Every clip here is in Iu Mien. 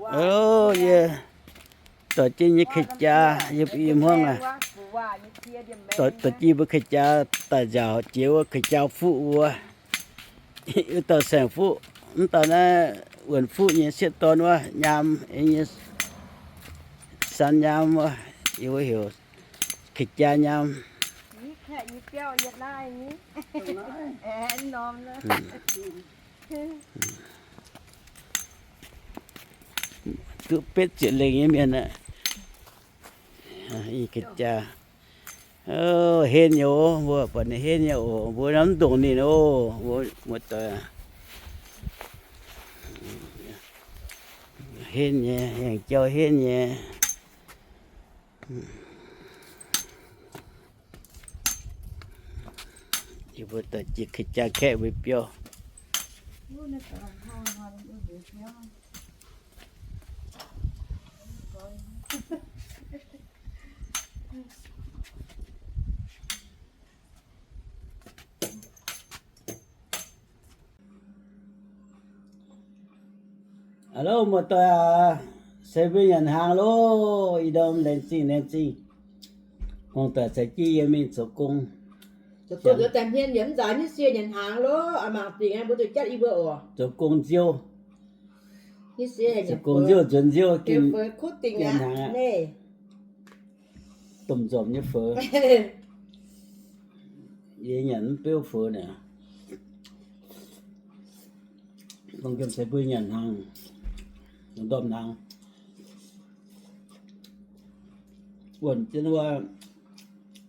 Ov, yie dorh jienv nyei ka'jaa, yie mbuo i hmuangv aac, dorh jienv mbuo ka'jaa daaih nziaauc jiex wuov ka'jaa fuqv wuov. Wuov dauh saeng-fuqv, mv dauh naaiv wuonc fuqv nyei sieqv dorn wuov nyaam, nyei san nyaam wuov, yie mbuo heuc ka'jaa nyaam. Duqv betv ziepc lengh nyei mienh aqv. Ka'jaa, henv nyei oc, mbuo buatc ninh henv nyei oc, mbuo mv ndongc ninh oc, mbuo muoz-doic. Henv nyei, hengx jauv henv nyei. Yie mbuo dorh jienv ka'jaa kaeqv mbuo biauv. Alo, muoz-doic aac, se mbuo nyanc hnaangx loh, ih ndorm laengz zingh, laengz zingh. Hmuangx doic caux jienv yie mingh zoux gong. Zoux gong nziouv daaih hmien yaac mv nzaaux nyei sie nyanc hnaangx loh, mangc dingc aqv, mbuo zuqc jatv yie mbuo oc. Zoux gong nziouv. Zoux gong nziouv, nzuonx nziouv, gengh nyanc hnaangx aqv. Domh nzormc nyei feux. Yie nyanc mv beuv feux naaic. Dongh jiem ceix bun nyanc hnaangx, ndorm hnaangx. Wuonh jienv wuov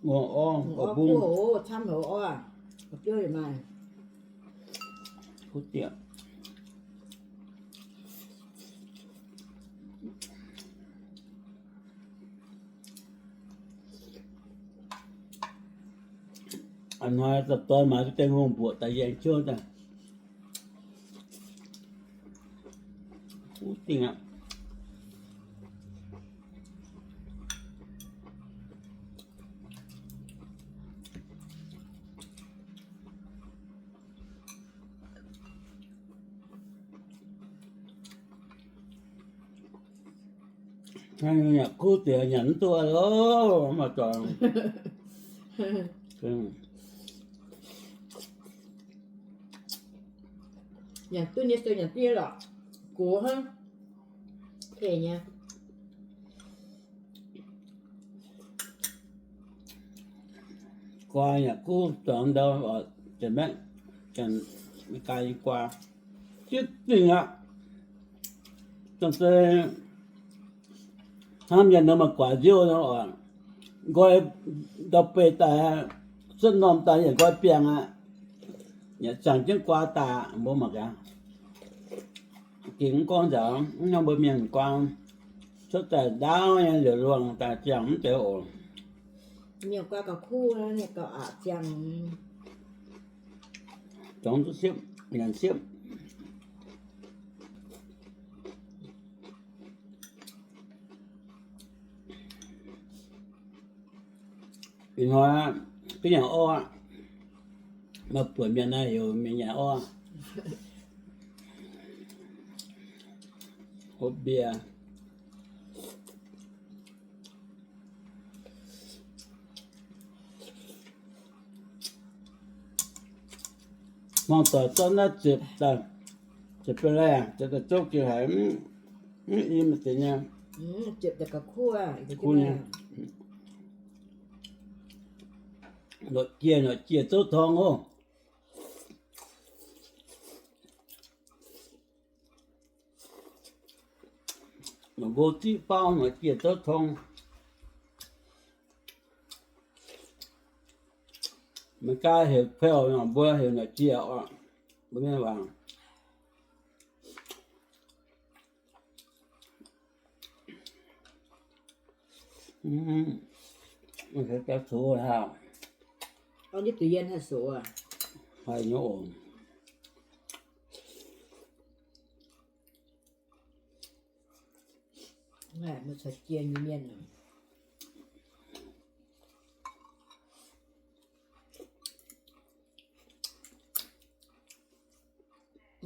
ngongh orv, ngongh orv bung, camv houc orv, biouv maaih. Kuv dieqc. A'hnoi daaih dorn maaiz duqv deix ngongh mbuoqc daaih yaengh jauv daaih. Kuv dingh aqv. Nyanc kuv diex nyanc mv duqv loh, mv maaih doic. Nyanc duqv nyei se nyanc duqv nyei lorqc. Gox hnangv. Kei nyei. Guaa yaac kuv zuangx ndau, ziepc mbaeqc, Meigaa nyei guaa, zieqv dingh aqv. Dangh se hnamv yaac nor maaih guaax nziouv nor oc, nqoi ndau-beih daaih, cuotv norm daaih yaac nqoi biangh aqv. Yaac ziangh jienv guaa daaih, mbuo mangc gaax. Gengh mv gorngv nzauc, mv norm mbuo mienh guaa, cuotv daaih ndaauv nyei liouc luangh daaih ziangh mv deix oc. Mienh guaa gauh kuv, mienh gauh aqc ziangh. Zuangx duqv siepv, nyanc siepv. Ih hnoi aqv, ga'nyanc orv aqv. Maaih buonc mienh naaiv heuc mienh nyanc orv. Hopv mbie. Hmuangx doic zorqv naaiv ziepc daaih, ziepc daaih laih, ziepc daaih zouv jiex haic, mv i maaih deix nyei. Kuv nyei. Noic jiex, noic jiex zouv torng oc. Mbuo ziqv faauv noic jiex zouv torng. Meigaa heuc peuv, mbuo heuc noic jiex oc. Mbuo mienh waac. Mv, mv, gauh sox haic. Orv, nyei deix yien haih sox aqv. Haih nyei oc. Maaih caux jiex nyei mienh.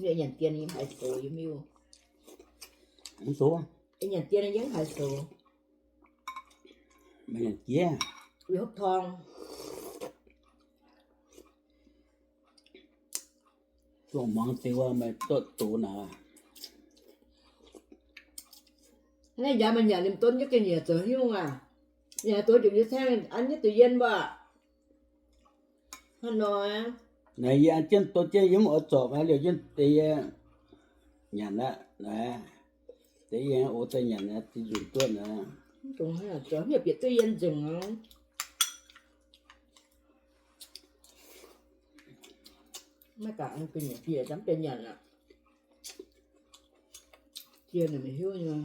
Nyanc dien yie haiz gox yie miuc. Mv soux. Nyanc dien yie mv haiz soux. Meih nyanc diev. Hopv torng. Dongh muangx deix wuov meih doqc doz naaic. Naaiv njaaux meih nyanc liemh donv jienv ga'nyiec zoux haaix nyungc aac? Yie haiz doz njiec yie caengv an jienv deix yien mbuo. Hnangv nor, naaiv yie an jienv doz jienv yie mv oix zorpc aqv, liouh jienv deix yie nyanc aqv. Naaiv deix yie ox daaih nyanc aqv, ziex nzunc duqv aqv. Mv dungx haaix zoux, mv bieqc duqv yie nzengc aqv. Maiv gaax, bieqc mv bieqc nyanc aqv. Jiex naaic meih hiuv nyei.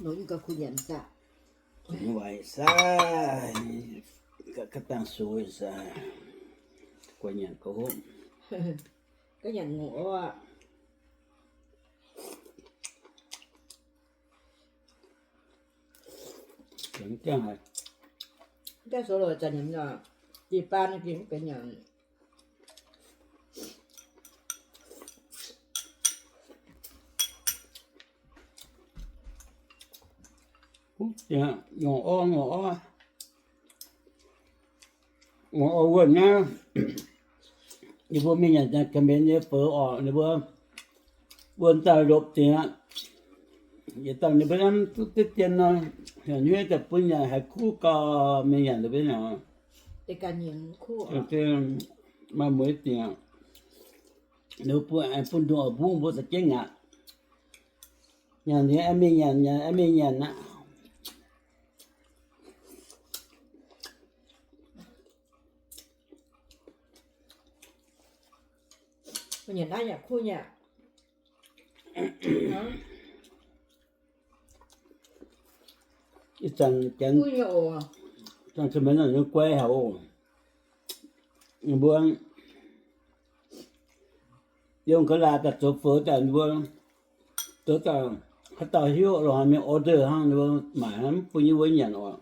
Nor yie gauh kuh nyanc saah? Kuh nyanc waaic saah? Ga'dangh soux saah? Guai nyanc gauh hopv. Ga'nyanc ngongh orv aqv. Mv gaengh soux lorqc zanc nyei, da'baan gengh mv gaengh nyanc. Ngongh orv, ngongh orv, ngongh orv wuonh naaiv, ninh mbuo mingh nyanc janx-ka'mienx nyei feux orqc, ninh mbuo wuonh daaih lopc dingc aqv. Yietc dauh ninh mbuo hnamv duqv deix dien nor, heuc nyueiv daaih bun nyanc haiz kuv gauh mingh nyanc ninh mbuo nyanc. Maaih mueiz dingc aqv. Ninh mbuo bun, bun ndongc oix mbungv mbuo za'gengh aqv. Nyanc ninh aengx mingh nyanc, nyanc aengx mingh nyanc aqv. Nyanc naaiv yaac kuv nyei. Ih zanc janx, janx-ka'mienx nor ninh guai haic oc. Ninh mbuo yiem ga'laaix daaih zoux feux daaih, ninh mbuo zoux daaih haaix dauh hiuv lorqc, haaix mienh order hnangv, ninh mbuo maaic hnangv mv bun yie mbuo nyanc oc.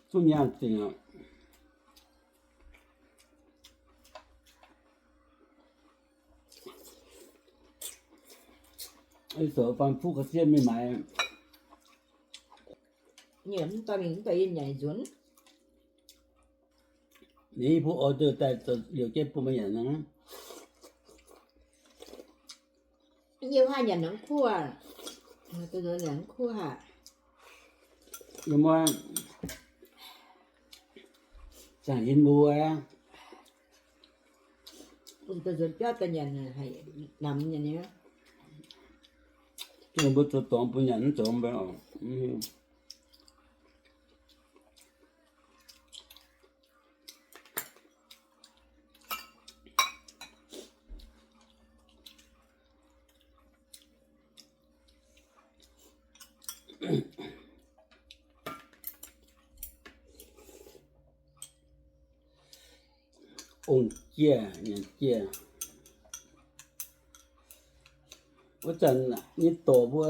Duqv nyaanh dingc aqv. Ih zoux faam-fuqv ga'sieqv mingh maaiz. Nyiemc mv daaih mingh mv daaih yie nyanc nzuonx. Ninh yie mbuo order daaih liouc jienv bun meih nyanc nor. Yie hnangv nyanc nor kuv aqv. Nyanc kuv aqv. Yie mbuo zaangc yie mbuo aqv. Mbuo nzuonx biauv daaih nyanc haic, namx nyei. Yie mbuo zoux dorngx bun nyanc mv zoux mv baac oc. Ong-jiex, nyanc-jiex. Wuov zanc nyei dorc mbuo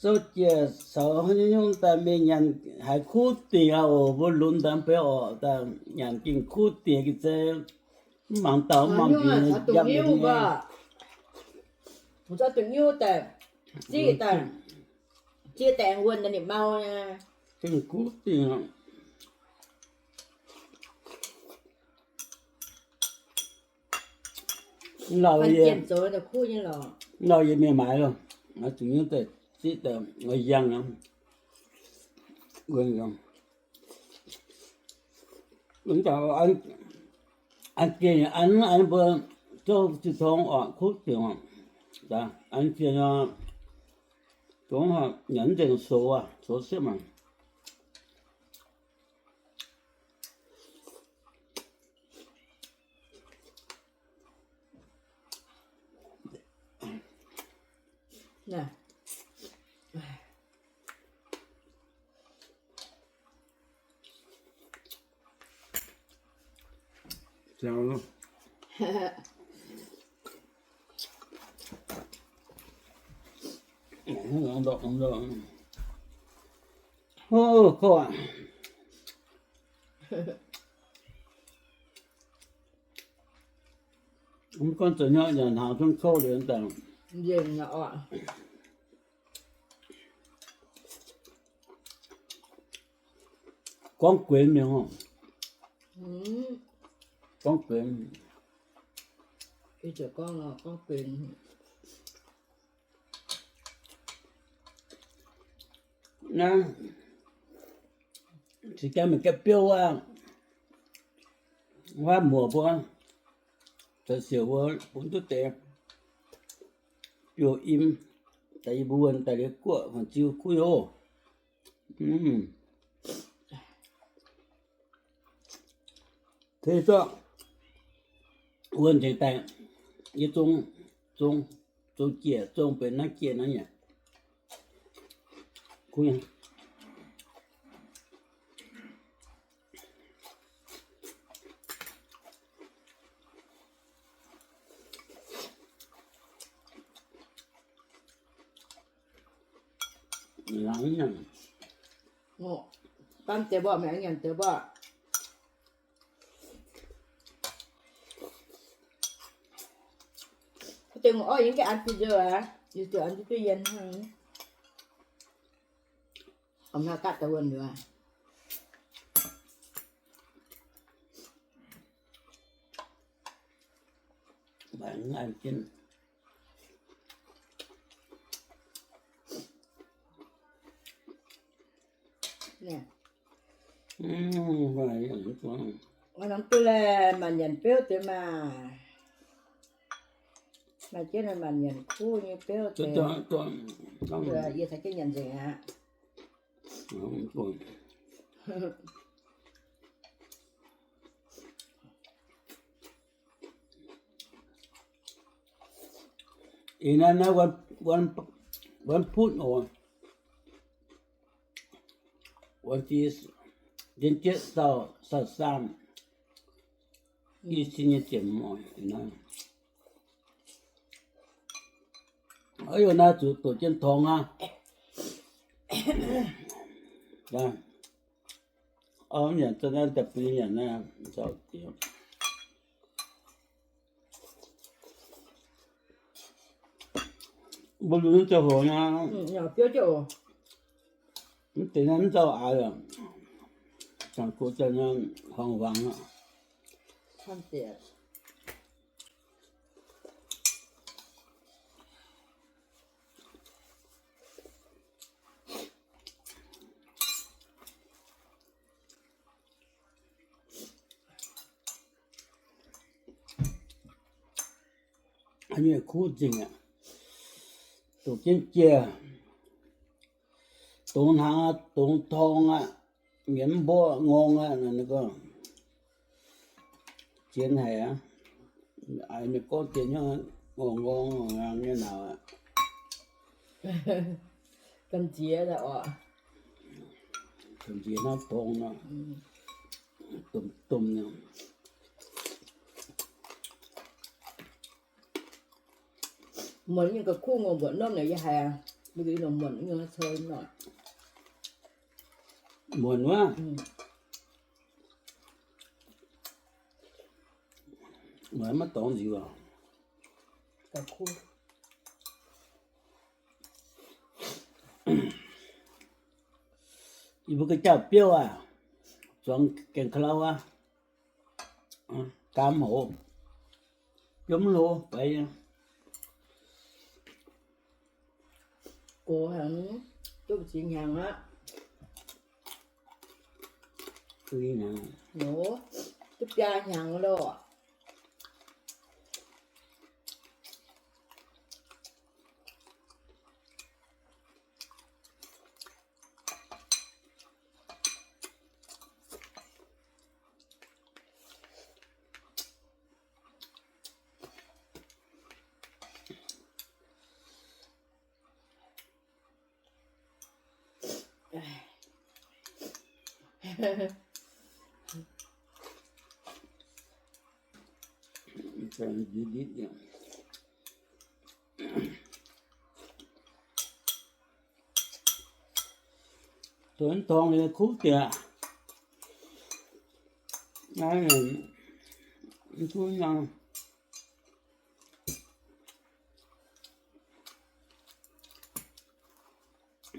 zouv jiex caux haaix nyungc nyungc daaih mingh nyanc haiz kuv dingc aqv oc. Mbuo lunx daaih mv bei orqc, daaih nyanc gengh kuv dingc ga'zei. Mv mangc dauh mv mangc mbuo nyei. Caux dongh nyungc daaih, ziqv daaih, ziqv daaih aengx wuonh daaih ninh mau. Gengh kuv dingc aqv. Lauh yie, lauh yie mingh maaiz loh, maaiz dongh nyungc daaih ziqv daaih oix yangh aqv. Wuov zanc an geh an, an mbuo zouv jiu tong orqc, kuv dingc orqc. An geh nor, dongh nyanc mv nzengc soux aqv, soux siepv aqv. Mv gunv zoux hnyouv nyanc hnaangx zungv kouv liuz daaih nzengc oc. Gorngv guenx mingh oc. Gorngv guenx. Naaiv, cingx gaengh mingh gapv biouv wuov, wuov muoc mbuo, zoux siouc mbuo bun duqv deix biouv im, daaih yie mbuo wuonh daaih liuz guoqv, hmuangx-ziu kuv yoz. Tengx zorqv wuonh tengx daaih, yie zong, zong, zong jiex, zong benx naaiv jiex naaiv nyei. Kuv nyei. Laangz nyanc. Bamv deix mbuo, meih nyanc deix mbuo. Deix ngorc orv yie mv gaengh an fin-nzou aqv, yie ziouc an duqv yien hnangv. Om naaiv gaatv daaih wuonh liuz aqv. Norm duqv laih maanc nyanc biouv deix maah. Maaih jienv maanc nyanc kuv nyei biouv deix. Yie caux jienv nyanc nzengc aqv. Ih naaiv naaiv วัน วันพุธ oc. วันที่ เดือนเจ็ด เสาร์ เสาร์สาม อีกที ยี่สิบเจ็ด โมง นะ Ov, naaiv zuqc doqc jienv torngx aqv. Orv nyanc za'naaiv daaih bun yie nyanc naaiv. Mbuo lunx ziangh hoc naaiv, mv deix naaiv mv nzauh aax, zaangc gox daaih naaiv horngh wangc aqv. Nyei kuv nzengc aqv. Doqc jienv jiex, dongz hnaangx aqv, dongz torngx aqv, nyiemz mborqv ngorng aqv, ninh gorngv zien haic aqv. Aa, ninh gorngv deix hnangv ngorng ngorng nyei nauz aqv. Gamh nziex, gamh nziex hnangv dongz nor, domh domh nyei. Muonc nyei ga'kuv ngongh mbuoqc norm naaic yie haiz, mbuo ga'naaiv muonc nyei cou nor. Muonc wuov. Muonc maiv dorngx nziux. Ga'kuv. Yie mbuo ga'jauv biouv aac, zuangx gaengh ka'lauv aqv. Gaam hoz, biouv mv hlo, baix nyei. Gox haic, duqv ziex hnyangx aqv. Duqv biaa hnyangx loh. Dongh tong nyei kuv diex. Naaiv, mv kuv nyei.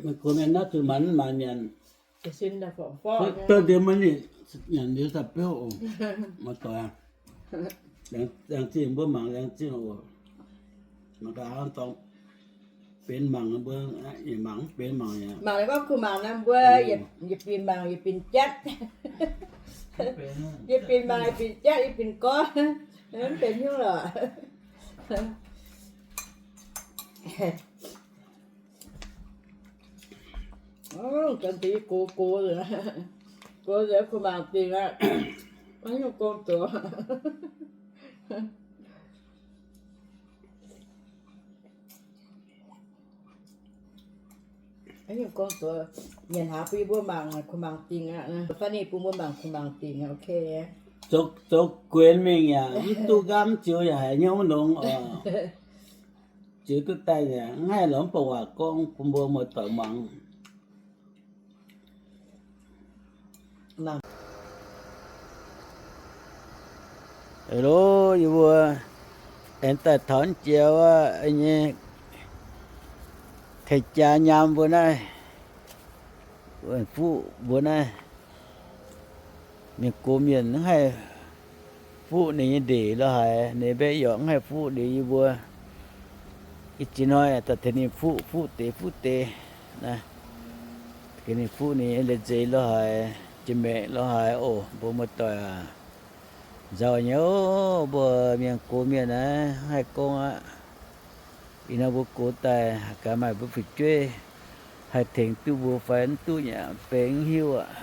Meih gox mienh naaiv zuqc maanc maanc nyanc. Daaih ndie maiv ninh nyanc liuz daaih beuv oc. Maaih doic, laengz zingh mbuo mangc laengz zingh oc. Mangc gaax dorngx benx mangc mbuo, mangc mv benx mangc yaac. Mangc gorngv kuh mangc naaiv mbuo, yietc binc mangc yietc binc jatv. Yietc binc mangc yietc binc jatv yietc binc gorv, mv benx hnyouv lorqc. Ganh deix gox gox, gox nzengc kuh mangc dingc aqv. Maiv nyungc gong zoux. Maiv nyungc gong zoux, nyanc hnaangx bun yie mbuo mangc, kuh mangc dingc aqv. Funny bun mbuo mangc kuh mangc dingc aqv, ok. Zoux, zoux guenx mingh yaac mv duqv nqaamv, ziux yaac haiz hnyouv longx oc. Ziux duqv daaih yaac mv haih lorz mv baac waac gorngv bun mbuo muoz-doic muangx. Hello, yie mbuo aengx daaih taux jiex wuov nyei kaih jaa nyaam mbuo naaiv, fuqv mbuo naaiv. Mienh gox mienh mv haih fuqv ninh nyei ndeic lo haaix, ninh mbaeqv yorqc mv haih fuqv liuz yie mbuo. Ih ziex hnoi daaih tengx ninh fuqv, fuqv deix fuqv deix. Tengx ninh fuqv ninh nyei leiz-nzeix lo haaix, jiex maeqc lo haaix oc, mbuo muoz-doic aac. Nzauh nyei oc, mbuo mienh gox mienh naaiv mv haih gorngv aqv. Ih hnoi mbuo gox daaih gaax maaih mbuo fu'jueiv haih tengx duqv mbuo fai mv duqv yaac benx mv hiuv aqv.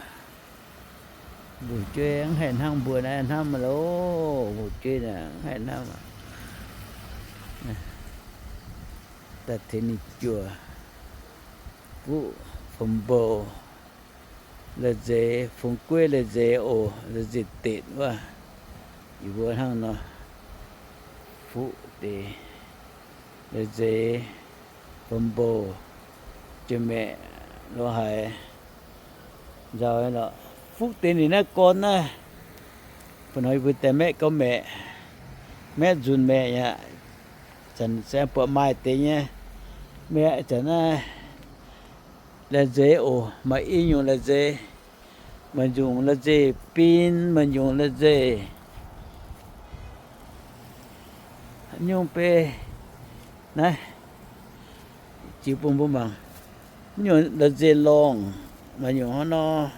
Mbuo fu'jueiv mv haih hnamv mbuo naaiv hnamv loh, mbuo fu'jueiv naaic mv haih hnamv aqv. Daaih tengx ninh juoz, fuqv fomx mbouh, leiz-nzeix, fungx gueiv leiz-nzeix oc, leiz-nzeix detc wuov. Yie mbuo hnangv nor fuqv deix leiz-nzeix, fomx mbouh, jiex maeqc lo haaix. Nzauh lorqc, fuqv deix ninh naaiv gorn naaiv. Ba'hnoi yie mbuo daaih maeqv gauh maeqc, maeqv nzunc maeqc aqv. Zanc se buatc maaih deix nyei. Maeqv zanc naaiv leiz-nzeix oc, maaih i nyungc leiz-nzeix, maaih nyungc leiz-nzeix bin, maaih nyungc leiz-nzeix nyungc bei naaiv. Ziux bun mbuo mangc. Nyungc leiz-nzeix longh, maaih nyungc hnangv nor.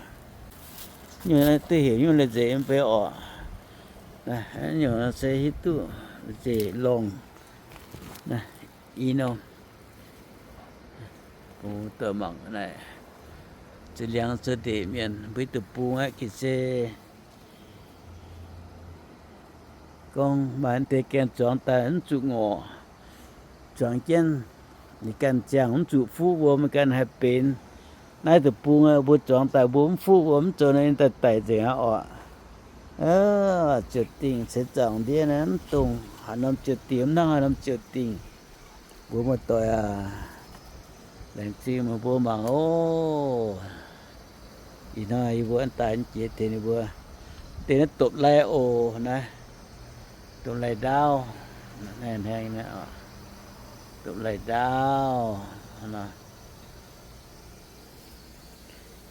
Nyungc naaiv duqv heuc nyungc leiz-nzeix mv bei orqc. Nyungc se hiuv duqv leiz-nzeix longh. I norm, bun mbuo mangc naaiv, za'liangx za'ndeic mienh mbuo duqv bung aqv ga'sie. Gorngv maaih deix gaengh zuangx daaih mv zuqc ngorc, zuangx jienv ninh ganh ziangh mv zuqc fuqv mbuo, mv ganh haih benx. Naaiv deic-bung mbuo zuangx daaih mbuo mv fuqv mbuo mv zoux naaiv, ninh daaih daic nzengc aqv orqc. Ziouc dingh ceix zaangc ndiev naaiv mv dongh haaix norm ziouc dingh, mv hnangv haaix norm ziouc dingh. Mbuo muoz-doic aac, laengz zingh meih mbuo mangc oc. Ih hnoi yie mbuo daaih jiex tengx ninh mbuo. Deix naaiv dopc lai oc naaiv. Dopc lai ndaauv. Dopc lai ndaauv.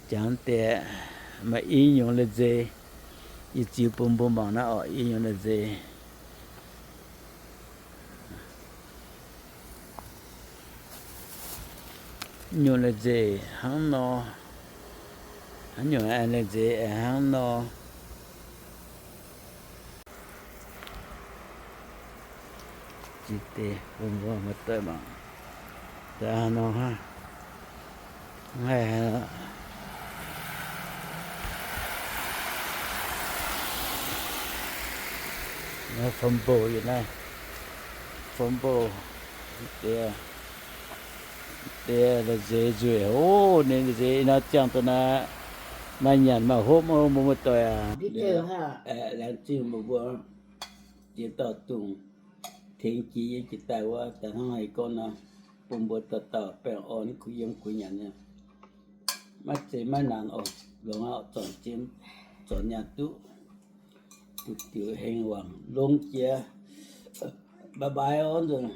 Jangx deix maaih i nyungc leiz-nzeix. Yie ziux bun mbuo mangc naaiv orqc, i nyungc leiz-nzeix. Nyungc leiz-nzeix hnangv nor. Nyungc leiz-nzeix hnangv nor. Jiex deix bun mbuo muoz-doic mangc. Daaih nor hnangv. Mv haih haic. Naaiv fombo yiem naaiv. Fombo. Deix, deix leiz-nzeix nzueic oc. Ninh leiz-nzeix ih hnoi ziangh daaih naaiv, Maaih nyanc maaih hopv mbuo muoz-doic aac. Laengz zingh mbuo, mbuo jiex dauh dungz tengx jiex yie jiex daaih wuov, daaih hnangv haaix gorngv nor, bun mbuo dauh dauh baengh orn kuh yiem kuh nyanc nyei. Maiv zeiz maiv naanc oc, longx aqv, zornc jiem, zornc nyaanh duqv, duqv diuc heng wangc longx jiex. Bye bye oc nzunc.